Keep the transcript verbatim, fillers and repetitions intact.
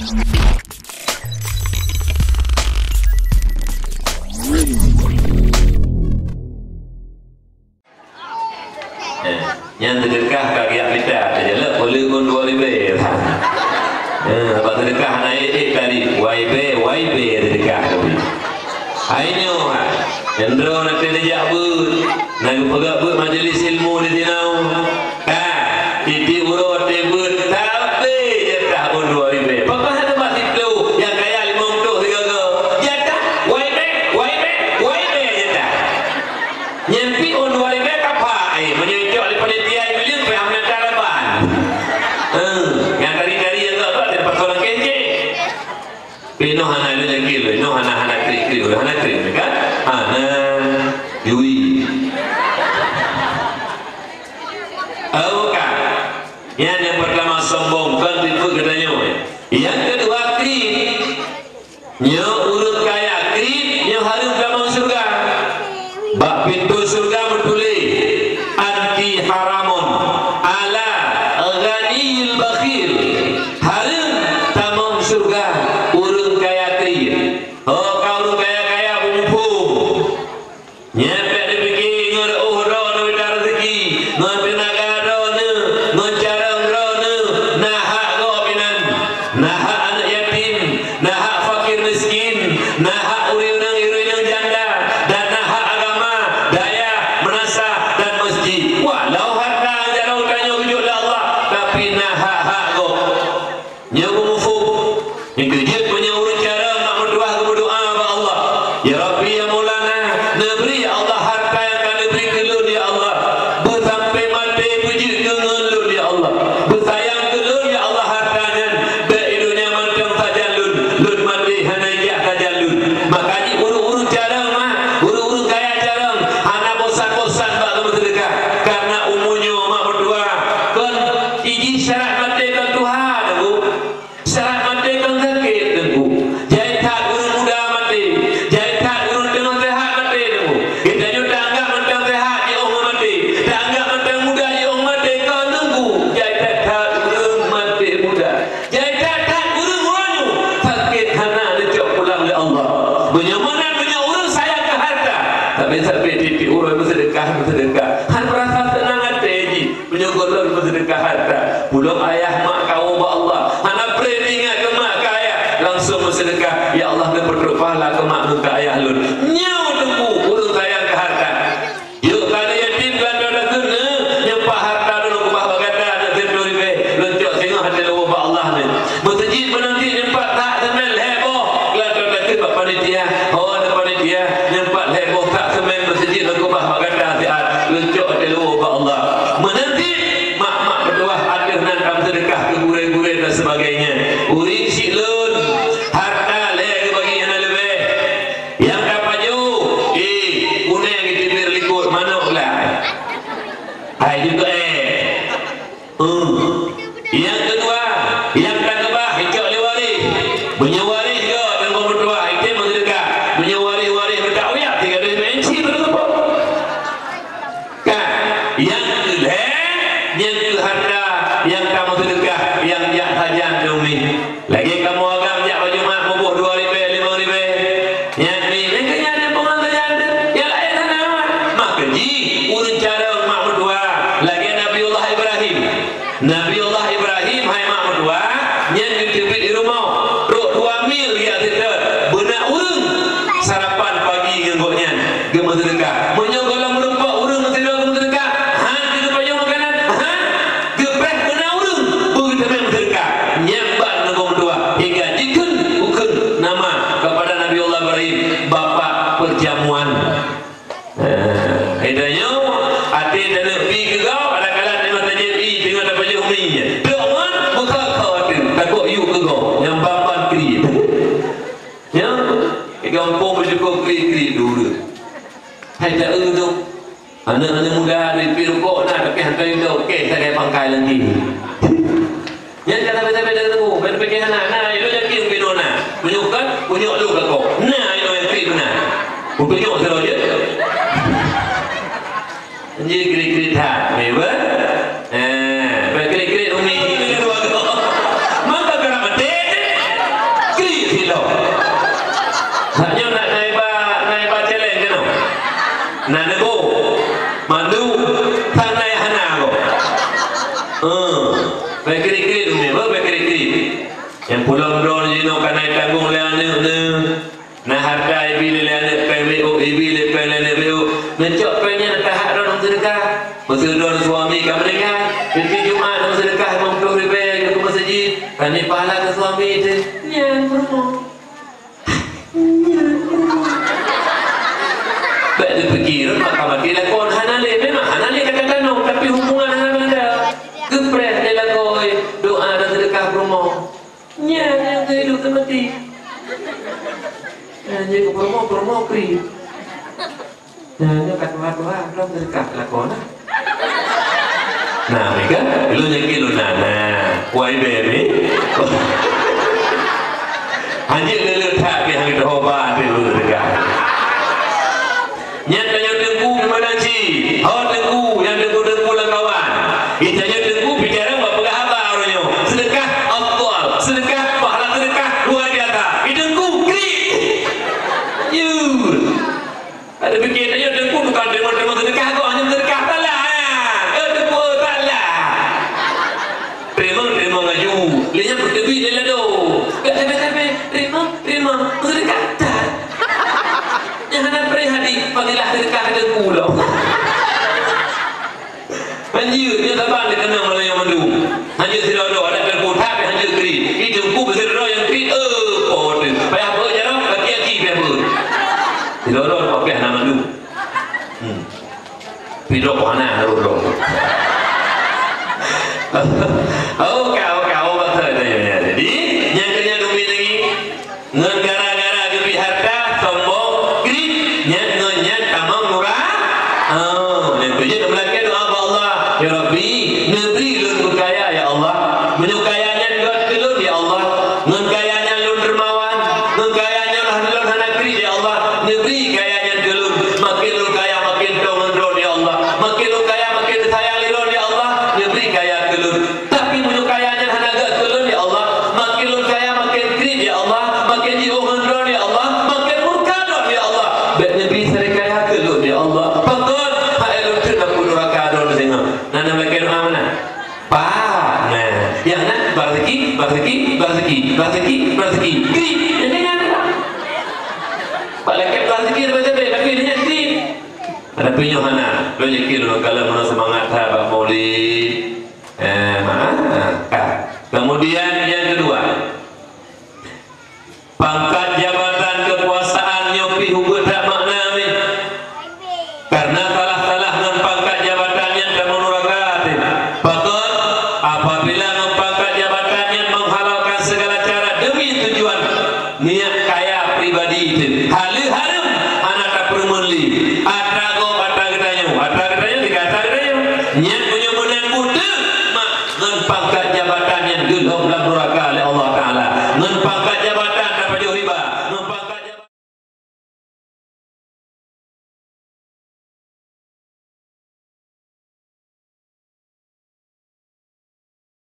Eh, nyang teudeukah ka geujak mita, teujalak peuleueh ngon dua ribèe. Eh, bak teudeukah hana ék-ék tadi, wai bèe, wai bèe teudeukah tapi. Hai nyoe, ha, nyang droe na keuneuk jak beuet, na geupeugah beuet majlis ilmu di sinoe. Ka, tiep-tiep uroe teuh beuet, tapi jatah ngon dua ribèe. Pakon hana bak siplôh, nyang kaya limong ploh sigoe-goe. Jatah, wai bèe, wai bèe, wai bèe jatah. Nyan pih ôn dua ribèe ka pha, eh, meunyoe icok lé panitia, eh, bileung pih hana talaban. Eh, nyang kari-kari nyang gak-gak, daripada orang kejek. Pih noh hana lé lagi lé, noh hana, hana krik-krik, hana krik, kan? Hana. Yui. Oh, kan? Nyan nyang pertama sombong, kon tipe geutanyoe. Nyang kedua, krik. Nyoe ureueng kaya kriet, nyoe hareuem tamong syeuruga. Bak pintoe syeuruga meutuléh, "Anti haramun ala ghaniyil bakhil." Hareuem tamong syeuruga ureueng kaya kriet. Ho ka ureueng kaya-kaya beumuphom. Nyan bèk neupike ngon reuôh droeneuh mita raseuki, ngon teunaga droeneuh, ngon carông droeneuh, na hak gob inan, na hak aneuk yatim, na hak fakir miskin, na hak ureueng inong, ureueng inong janda, dan na hak agama, dayah, meunasah, dan masjid. Walau hareuta jaroe tanyoe geujok lé Allah, tapi na hak-hak gob. Nyoe beumuphom. Nyang keujeuet meunyoe ureueng carông mak meutuah geumeudoa bak Allah, "Ya Rabbi, ya Maulana, neubri, ya Allah, harta nyang ka neubri keu lôn, ya Allah. Beusampai maté beujeuet keu ngon lôn, ya Allah. Beusayang keu lôn, ya Allah, harta nyan. Bèk i donya mantong sajan lôn, lôn maté hana jak sajan lôn." Maka jih ureueng-ureueng carông mah, ureueng-ureueng kaya carông, hana bosan-bosan bak geumeuseudeukah. Karena umu nyoe mak meutuah, kon ijih syarat maté kon tuha, Teungku. Syarat maté kon sakét, Teungku. Jai that ureueng muda maté. Jai that ureueng teungoh seuhat maté, Teungku. Geutanyoe taanggab mantong seuhat jiôh ngon maté. Taanggab mantong muda jiôh ngon maté, kon Teungku. Jai that-that ureueng maté muda. Jai that-that ureueng uroe nyoe sakét hana neucok pulang lé Allah. Meunyoe meunan, meunyoe ureueng sayang keu harta, sabe-sabe tiep-tiep uroe meuseudeukah, meuseudeukah. Han meurasa seunang até jih. Meunyoe gohlom meuseudeukah harta, pulang ayah mak kawoe bak Allah, hana preh ingat keu mak keu ayah, langsong meuseudeukah, "Ya Allah, neupeutrok pahala keu mak ngon keu ayah lôn." Nyoe Teungku ureueng sayang keu harta. Yôh, ka na yatim gata takheun, "Nyoe pat harta lôn keubah bak gata, na siplôh ribèe, lôn cok singoh até lôn woe bak Allah nyoe." Meuseujid meunan cit nyoe pat that seumén lhèe boh, gata takheun bak panitia, "Ho, na panitia, nyoe pat lhèe boh that seumén meuseujid lôn keubah bak gata siat, lôn cok até lôn woe bak Allah." Meunan cit mak-mak meutuah ateueh nan ka meuseudeukah keu gurèe-gurèe dan sebagainya. Ureueng syiek lôn, harta lhèe geubagi hana leubeh. Nyang ka pajoh, eh, kunèng geuteubiet likot manok lah. Hai jeuet, eh. Hmm. Nyang keudua, nyang ka keubah, icok lé waréh. Meunyoe waréh gèt, dan meutuah, item meuseudeukah. Meunyoe waréh-waréh meutak uyap, tiga belas inci baru teupok. Kan? Nyang keulhèe, nyang keu harta, nyang ka meuseudeukah, nyang jak sajan dong mi. Lagèe kamoe agam jak bak Jumat muboh dua ribèe, limong ribèe. Nyan mi, lagèe nyan peungon sajan teuh. Nyang laén hana. Maka jih, ureueng carông mak meutuah, lagèe Nabiullah Ibrahim. Nabiullah Ibrahim, hai mak meutuah, nyan geuteubiet di rumoh. Trok dua mil jak sitet, beuna ureueng sarapan pagi ngon gobnyan. Geumeuseudeukah. Meunyoe gohlom meurumpok ureueng sidroe geumeuseudeukah, han geuteupeujeuet makanan, han geupreh beuna ureueng, beugeuteumé meuseudeukah. Nyan ban neugoe meutuah, hingga jikheun, bukheun nama kepada Nabiullah Ibrahim, bapak perjamuan. Eh, hai tanyoe, até taneuk bi keu gob, ada kala teuma tajép i, teungoh tapajoh mi. Trok ngon, meuka-ka até, takot yue keu gob, nyang ban-ban kriet. Nyan, di gampông beujukôb kri-kri dulu. Hai ta eu tu. Aneuk-aneuk muda di pi rukok na, tapi hantai tu, okey, sagai pangkai lagi. Nyan kata beda-beda tu, ben pikir anak, na, itu yakin bino na. Menyukat, punyok lu kako. Na, itu yang kri benar. Punyok terus je. Ji kri-kri that, memang. Eh, ben kri-kri umi, ini dua go. Maka gerak mati. Nyang pulang droe jinoe ka na jitanggong lé aneuk neuh. Na hareuta ibi lé aneuk péng meu'uek, ibi lé péng lé aneuk meu'uek. Neucok péng nyan tahat droe meuseudekah. Meuseudekah droe suami ka meuninggai. Tiep Jumat meuseudekah limong ploh ribèe keu meuseujid. Ka na pahala keu suami teuh. Nyan peurumoh. Bèk teupike rot maka maté lakoe hana lé. Memang hana lé ka tanoh, tapi hubungan hana banda. Geupreh lé lakoe doa dan seudeukah peurumoh. Nyan nyang keu hidup teuh maté. Nyan jeuet keu peurumoh, peurumoh kriet. Nyan nyoe ka tuha-tuha, lom seudeukah lakoe na. Nah, meuka, lôn yakin lôn na, nah, kuai bèe ni. Hanjeuet leuleut that pih han geutoh ba teuh lôn teuka. Nyan tanyoe teungku geumeunang cit. Ho teungku, nyang teungku-teungku lam kawan. Geutanyoe teungku pih jarang bak peugah haba uroe nyoe. Seudeukah afdal, seudeukah pahala seudeukah luar biasa. Geuteungku kriet. Yeuh. Ada pikir, "Ayo, Teungku, bukan terima-terima sedekah kok, hanya sedekah salah, ha. Eh, Teungku, salah." Terima, terima laju. Lé nyan beuteubiet lé lado. Gak sabe-sabe, terima, terima, sedekah that. Nyang hana preh hati, fadilah sedekah Teungku lom. Hanjeuet, nyoe saban dikeunong oleh nyang mandum. Hanjeuet sidroe-droe, adak teungku that, hanjeuet kriet. Ih, teungku beusidroe nyang kriet, eh, po teuh. Payah beuet jaroe, aki-aki payah beuet. Sidroe-droe, payah na mandum. Hmm. Pidok hana, harôh droe. Oh, kau, kau, masa tanya, ya. Jadi, nyang kena dumi lagi. Ngon gara-gara geubri hareuta, sombong, kriet, nyan ngon nyan tamong nura-, oh, nyang keujeuet meulakèe doa bak Allah, "Ya Rabbi, neubri lôn beukaya, ya Allah. Meunyoe kaya nyan göt keu lôn, ya Allah. Ngon kaya nyan lôn dermawan, ngon kaya nyan lôn hana kriet, ya Allah. Neubri kaya nyan keu lôn. Maken lôn kaya, maken toe ngon droe, ya Allah. Maken lôn kaya, maken sayang lé droe, ya Allah. Neubri kaya keu lôn." Tapi meunyoe kaya nyan hana göt keu lôn, ya Allah, maken lôn kaya maken kriet, ya Allah, maken jiôh ngon droe, ya Allah, maken murka droe, ya Allah. Bèk neubri sabe kaya keu lôn, ya Allah. Pakon? Hai lôn treuk lam apui nuraka droe singoh. Nah, na meulakèe doa meunan? Pat, nah. Nyang na, bak rezeki, bak rezeki, bak rezeki, bak rezeki, bak rezeki. Kriet, nyan, nyan, nyan. Bak lakèe bak rezeki, tapi, tapi, tapi, nyan kriet. Tapi nyoe hana, lôn yakin lôn kalon meunan seumangat that bak Maulid. Eh, ha, ha. Kemudian yang kedua, pangkat jabatan kekuasaan nyoe pih ubeut that makna nyoe. Karena salah-salah ngon pangkat jabatan nyan tamong nuraka teuh. Pakon? Apabila ngon pangkat jabatan nyan menghalalkan segala cara demi tujuan niat kaya pribadi teuh. Haleue hareuem hana tapeureumeun lé.